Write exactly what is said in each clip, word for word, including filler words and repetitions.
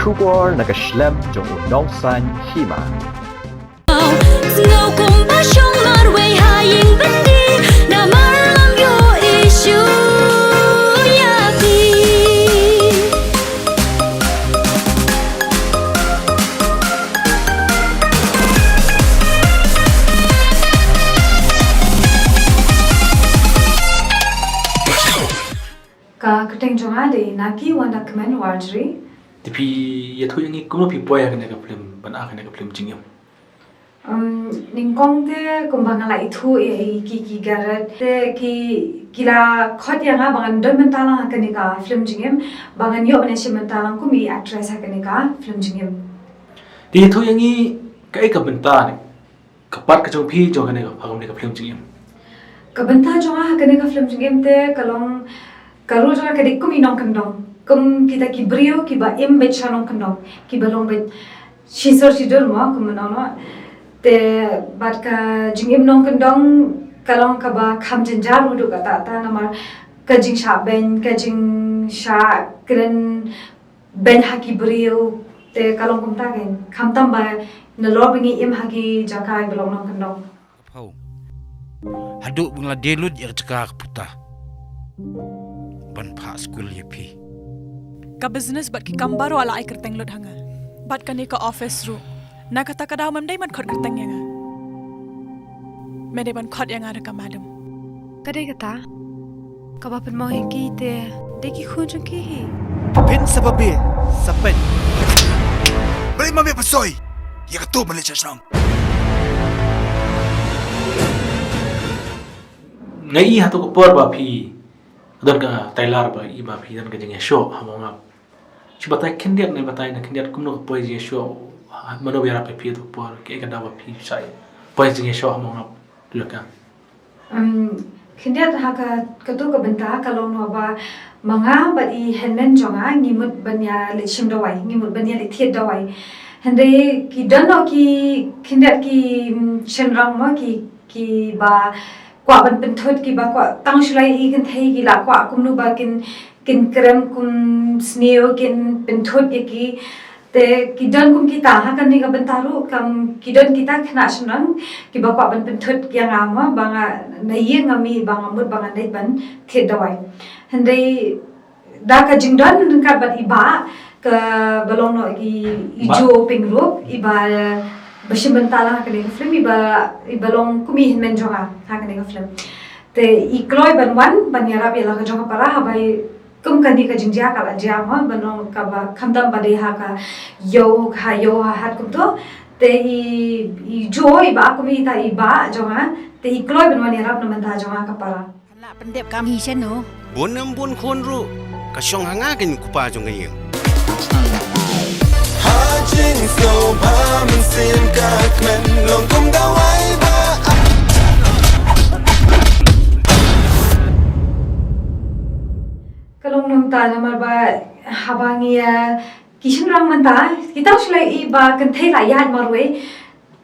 Khubor na ka shlem jong u nongsan hima. Sngewkum ba shong marwei ha ïing byndi, namar lam ïoh issue ïa phi. Ka kyrteng jong nga dei Naki Wanda Kmen Warjri. Te phi ïathuh ïa ngi kumno phi poi ha kane ka film, ban ai kane ka film Jingim? Um, nyngkong te kumba nga la ithuh ïa i ki, ki Gareth te ki, ki la khot ïa nga ba ngan don bynta lang ha kane ka film Jingim, ba ngan ïoh ban ïashim bynta lang kum i actress ha kane ka film Jingim. Te ïathuh ïa ngi kaei ka bynta ne ka part ka jong phi jong kane ka, ha kane ka film Jingim? Ka bynta jong nga ha kane ka film Jingim te ka long, ka role jong nga ka dei kum i nongkyndong, kum kita ki briew kiba im beit sha nongkyndong, kiba long beit shisor shidur mo, kum mynno no. Te bad ka jingim nongkyndong ka long kaba kham jynjar haduh katta katta namar ka jingshah beiñ, ka jingshah kren beiñ ha ki briew, te ka long kumta kein. Khamtam ba nalor ba ngi im ha ki jaka ba long nongkyndong. Pau. Haduh ba nga la die lut ïa ka jaka ka puta ban phah skul ïa phi. Ka business bad ki kam baroh la ai kyrteng lut ha nga. Bad kane ka office ruh, na kata ka daw mem dei ban khot kyrteng ïa nga. Me dei ban khot ïa nga da ka madam. Ka dei kata kaba pynmong ïa ki te dei ki khun jong ki hi. Phin sa babe sa peit. Balei ma me pynshoi ïa kato ban leit sha shnong? Nga i hato ka por ba phi don ka trailer ba i ba phi don ka jingïashoh ha Mawngap. Shu batai khyndiat ne batai na khyndiat kumno ka poi jingïashoh, mano ba ïarap ïa phi hato ka por, kaei ka daw ba phi shah poi jingïashoh ha Mawngap. Leka. Um, khyndiat ha ka, kato ka bynta ka long noh ba ma nga bad i hynmen jong nga ngi mut ban ïa leit shim dawai, ngi mut ban ïa leit thied dawai. Hynrei ki don noh ki khyndiat ki, mm, shynrang mo ki, kiba kwah ban pynthut, kiba kwah tang shu la ïohi kynthei ki la kwah kumno ba kin, kin krem kum sniew kin pynthut ïa ki. Te ki don kum kita ha kane ka bynta ruh, kam ki don kita khynnah shynrang kiba kwah ban pynthut ïa nga mo ba nga na ïing nga mih ba nga mut ba ngan dei ban thied dawai. Hynrei da ka jingdon ryngkat bad i bah kaba long noh i, i Bah. Jo Pyngrope, iba, ba shim bynta lang ha kane ka film, iba, iba long kum i hynmen jong nga ha kane ka film. Te i kloi ban wan ban ïarap ïa la ka jong ka para haba i kum kane ka jingjia ka la jia mo, ban long kaba khamtam ba dei ha ka ïew, ha ïew ha hat kumto. Te i, i Jo, i bah kum ita i bah jong nga, te i kloi ban wan ïarap na bynta jong nga ka para. Kan lah pyndep kam hi shano. Bun em bun khun ruh ka shong ha nga keiñ u kpa jong ka ïing. Ha jingsngewbha mynsiem ka kmen long kum dawai ba. Ka long nangta namar ba haba ngi, ah, ki shynrang mynta, kita shu la ïohi ba kynthei la ïaid marwei,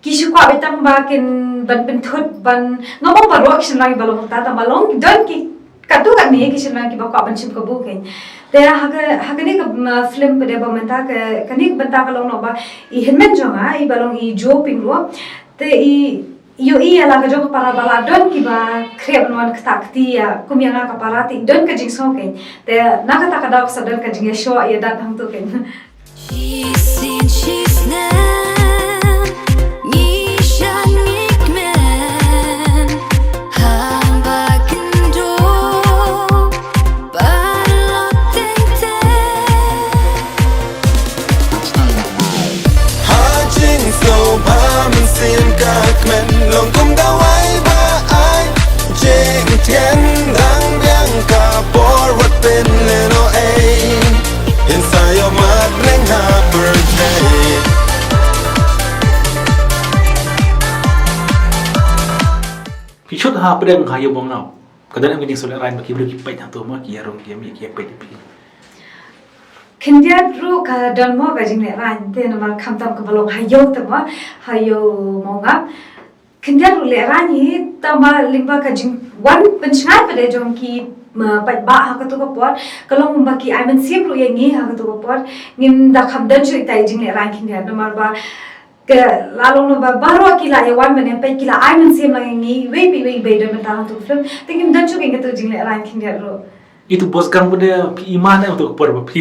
ki shu kwah beit tang ba kin ban pynthut ban, nga ong baroh ki shynrang ba long mynta, tang ba long don ki katto katne ki shynrang kiba kwah ban shim kabu kein. Te ha ka, ha kane ka, mm, film pat de ba mynta ka, kane ka bynta ka long noh ba i hynmen jong nga, iba long i Jo Pyngrope. Te i ïohi ïa la ka jong ka para ba la don kiba khreh ban wan ktah kti ïa kum ïa nga ka para, te i don ka jingsngew kein. Te na kata ka daw ka sa don ka jingïashoh ïa dat hangto kein. Shisien shisnem ngi shah ngi kmen haba kynduh paralok teng teng. Ha jingsngewbha mynsiem ka kmen long kum dawai ba ai jingtngen dang biang ka por wat pynlehnohei. Yn sa ïohmad leng ha pyrthei. Phi shut ha pdeng ha ïew Mawngap. Ka don em ka jingsngewlehrain ba ki briew ki peit hangto mo, ki ïarung ki ïa mih ki ïa peit ïa phi? Khyndiat ruh ka don mo ka jinglehrain te namar khamtam kaba long ha ïew te mo, ha ïew Mawngap. Khyndiat ruh lehrain hi tang ba lyngba ka jingwan pynshngaiñ pat de jong ki Ma paidbah ha katu ka por, ka long ba ki ai mynsiem ruh ïa ngi ha katu ka por, ngim da kham don shuh ita i jinglehrain khyndiat namar ba ka la long na ba baroh ki la ïa wan ban ïa peit, ki la ai mynsiem lang ïa ngi, iwei pa iwei ba don bynta ha katu ka film, te ngim don shuh ïa katu jinglehrain khyndiat ruh. Itu Bosgang ba dei phi i man em tu ka por ba phi.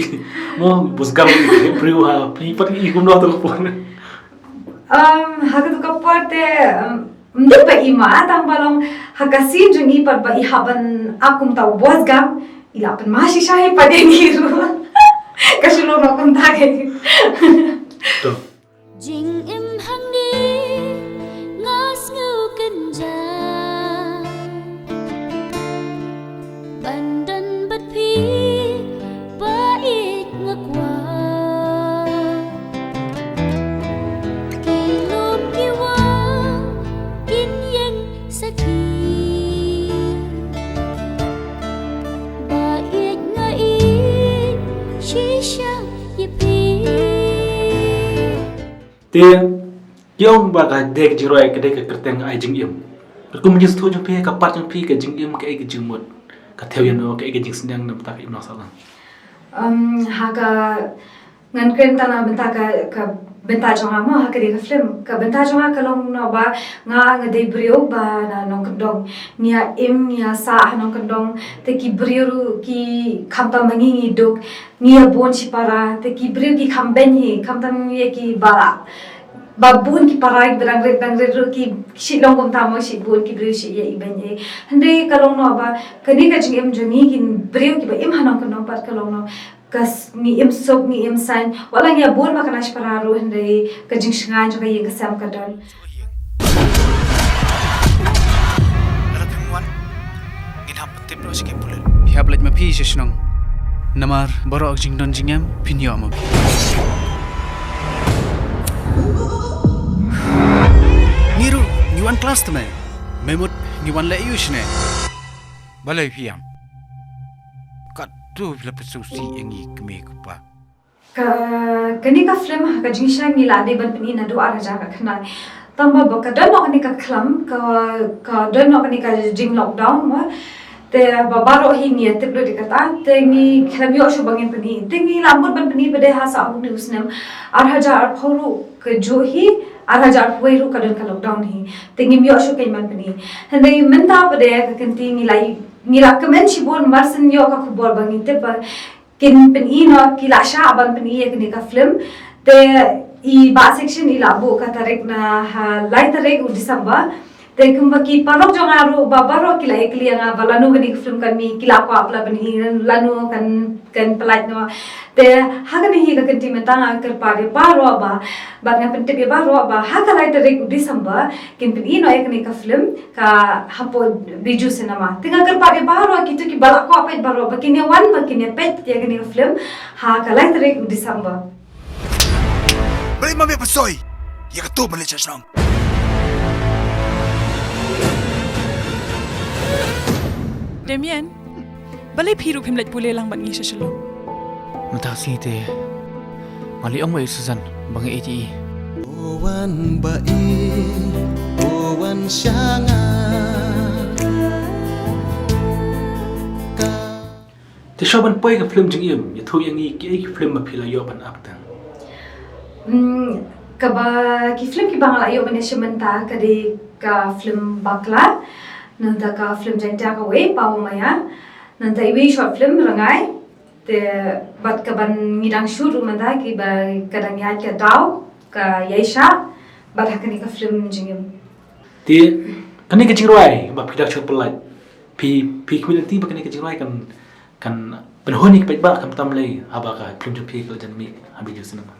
Mo Bosgang i briew ha phi pat i kumno tu ka por. Um, ha katu ka por te, um, mdei ba i ma tang ba long ha ka scene jong i pat ba i hap ban ap kum ta u Bosgang, i la pynma shisha hi pat ïa ngi ruh. Ka shu long kumta ka. To. Jingim hangne nga sngew kynjah ban don bad phi ba ïeit nga kwah. Ki lum ki wah kin ïeng sakhi ba ïeit nga ïeit shisha ïa phi. Te ki ong ba ka dei ka jingrwai ka dei ka kyrteng ai jingim. Ka kum jingsngewthuh jong phi, ka part jong phi, ka jingim, kaei ka jingmut, ka thew ïano, kaei ka jingsneng na bynta ka imlang sahlang. Um, ha ka, ngan kren tang na bynta ka, ka bynta jong nga mo ha ka dei ka film. Ka bynta jong nga ka long noh ba nga nga dei briew ba na nongkyndong. Ngi ïa im, ngi ïa sah ha nongkyndong. Te ki briew ruh ki khamtam ma ngi ngi duk. Ngi ïa bun shipara, te ki briew ki kham beiñ hi, khamtam ïa ki ba, ba bun ki para ki ba dang rit, dang rit ruh ki shait long kumta mo, shait bun ki briew shait ïa i beiñ hi. Hynrei ka long noh ba kane ka jingim jong ngi ki briew ki ba im ha nongkyndong pat ka long noh ka s-, ngi im suk, ngi im saiñ. Wat la ngi ïa bun ba kane shipara ruh hynrei ka jingshngaiñ jong ka ïing ka sem ka don. Lada phim wan, ngin hap pyntip noh sha ki pulit. Phi hap leit ma phi sha shnong. Namar baroh ka jingdon jingem phin ïoh ma phi. Ngi ruh ngi wan klas te me. Me mut ngi wan leh aïu shane? Balei phi ïam? Katto phi la pynsngewsih ïa ngi kmie kpa. Ka, kane ka film ha ka jingshisha ngi la dei ban pyni naduh ar hajar khatkhyndai. Tang ba, ba ka don noh kane ka khlam, ka, ka don noh kane ka jing lockdown mo. Te ba baroh hi ngi ïa tip lut ïa kata, te ngi khlem ïoh shuh ba ngin pyni. Te ngi la mut ban pyni ba dei ha sah une u snem ar hajar arphew ruh kajuh hi, ar hajar arphew wei ruh ka don ka lockdown hi. Te ngim ïoh shuh kein ban pyni. Hynrei mynta pat de ka kynti ngi la, ngi la kmen shibun mar syn ïoh ka khubor ba ngi tip ba kin pyni noh, ki la shah ban pyni ïa kane ka film. Te i Bah Section i la buh ka tarik na ha lai tarik u December. Te kumba ki paralok jong nga ruh ba baroh ki la ïa kylli ïa nga ba lano kane ka film kan mih, ki la kwah ba la pyni, lano kan, kan pynlait noh. Te ha kane hi ka kynti mynta nga kyrpad ïa baroh ba, bad nga pyntip ïa baroh ba ha ka lai tarik u December kin pyni noh ïa kane ka film ka hapoh Bijou Cinema. Te nga kyrpad ïa baroh kito kiba la kwah peit baroh ba kin ïa wan ba kin ïa peit ïa kane ka film ha ka lai tarik u December. Balei ma me pynshoi ïa kato ban leit sha shnong? Damien, balei phi ruh phim leit pule lang bad ngi sha Shillong? Mynta ka sngi te nga la ong bad i Susan ba nga ïeit ïa i. O wan ba i, o wan sha nga. Ka Te shuwa ban poi ka film Jingim, ïathuh ïa ngi kiei ki film ba phi la ïoh ban act tang. Hmm, kaba ki film kiba nga la ïoh ban ïashim mynta ka dei ka film Bakla, nangta ka film Jaiñtia kawei, Pawa Maya, nangta iwei short film Rangai, te bad kaban ngi dang shoot ruh mynta kiba ka dang ïaid ka daw, ka Ïaishah, bad ha kane ka film Jingim. Te kane ka jingrwai ba phi dang shu pynlait, phi, phi khmih lynti ba kane ka jingrwai kan, kan pynhun ïa ki paidbah khamtam lei haba ka film jong phi ka la jan mih ha Bijou Cinema?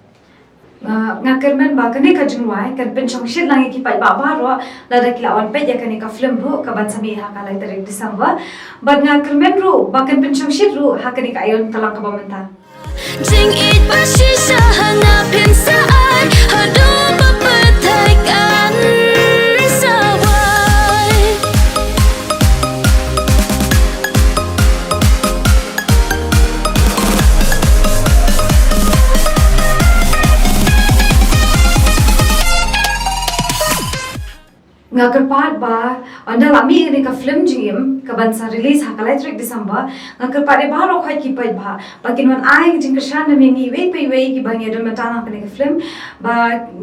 Nga, nga kyrmen ba kane ka jingrwai kan pynshongshit lang ïa ki paidbah baroh lada ki la wan peit ïa kane ka film ruh kaban sa mih ha ka lai tarik December. Bad nga kyrmen ruh ba kan pynshongshit ruh ha kane ka aiñ ka lang kaba mynta. Jingïeit ba shisha ha nga phin sa ai haduh ba pyrthei kan sa wai. Nga kyrpad ba, Ynda la mih kane ka film Jingim ka ban sa release ha ka lai tarik December, nga kyrpad ïa baroh khoit ki paidbah ba kin wan ai ka jingkyrshan na ngi iwei pa iwei kiba ngi don bynta lang ha kane ka film, ba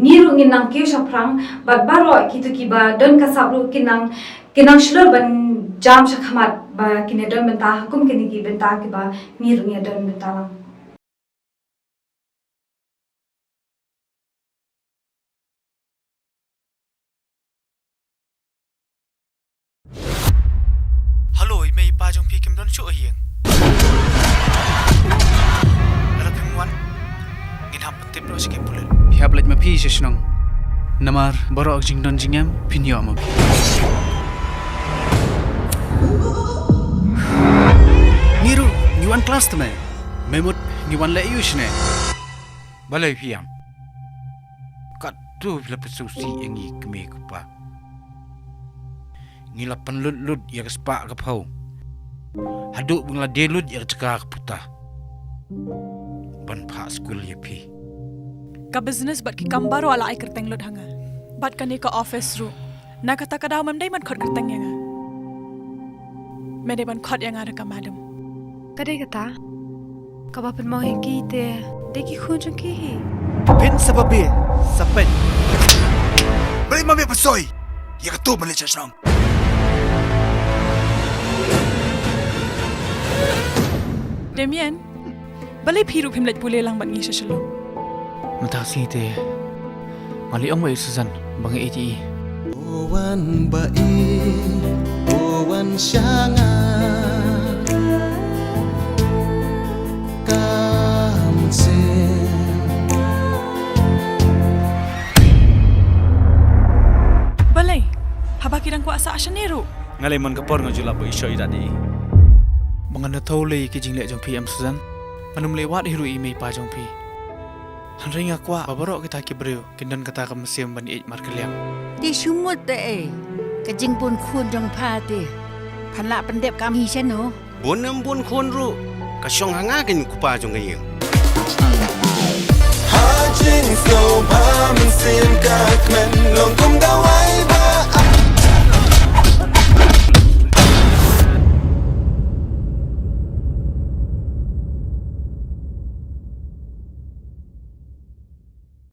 ngi ruh ngin nang kiew shaphrang bad baroh kito kiba don ka sap ruh kin nang kin nang shlur ban jam shakhmat ba kin ïa don bynta ha kum kine ki bynta kiba ngi ruh ngi ïa don bynta lang. Hello, i mei i pa jong phi kim don shuh ha ïing. Lada phim wan, ngin hap pyntip noh sha ki pulit. Phi hap leit ma phi sha shnong. Namar baroh ka jingdon jingem phin ïoh ma phi. Ngi ruh ngi wan klas te mei. Me mut ngi wan leh aiu shane? Balei phi ïam? Katto phi la pynsngewsih ïa ngi kmie kpa. Ngi la pynlut lut ïa ka spah ka phew haduh ba ngi la die lut ïa ka jaka ka puta ban phah skul ïa phi. Ka business bad ki kam baroh la ai kyrteng lut ha nga. Bad kane ka office ruh, na kata ka daw mem dei ban khot kyrteng ïa nga. Me dei ban khot ïa nga da ka madam. Ka dei kata kaba pynmong ïa ki te dei ki khun jong ki hi. Phin sa babe sa peit. Balei ma me pynsoi ïa kato ban leit sha shnong? Damien, balei phi ruh phim leit pule lang bad ngi sha Shillong? Mynta ka sngi te nga la ong bad i Susan ba nga ïeit ïa i. O wan ba i, o wan sha nga. Kam sien. Balei? Haba ki dang kwah sah shane ruh? Nga lei mon ka por nga ju lap ba i shoh i dad i. Ba ngan da thew lei ki jingleh jong phi em Susan. Ngan ym leh wad hi ruh i mei pa jong phi. Hynrei nga kwah ba baroh kita ki briew kin don kata ka mynsiem ban ïeit markylliang. Te shu mut te ei ka jingbun khun jong pha te phan lah pyndep kam hi shano? Bun em bun khun ruh ka shong ha nga kane kpa jong ka ïing. Ha jingsngewbha mynsiem ka kmen long kum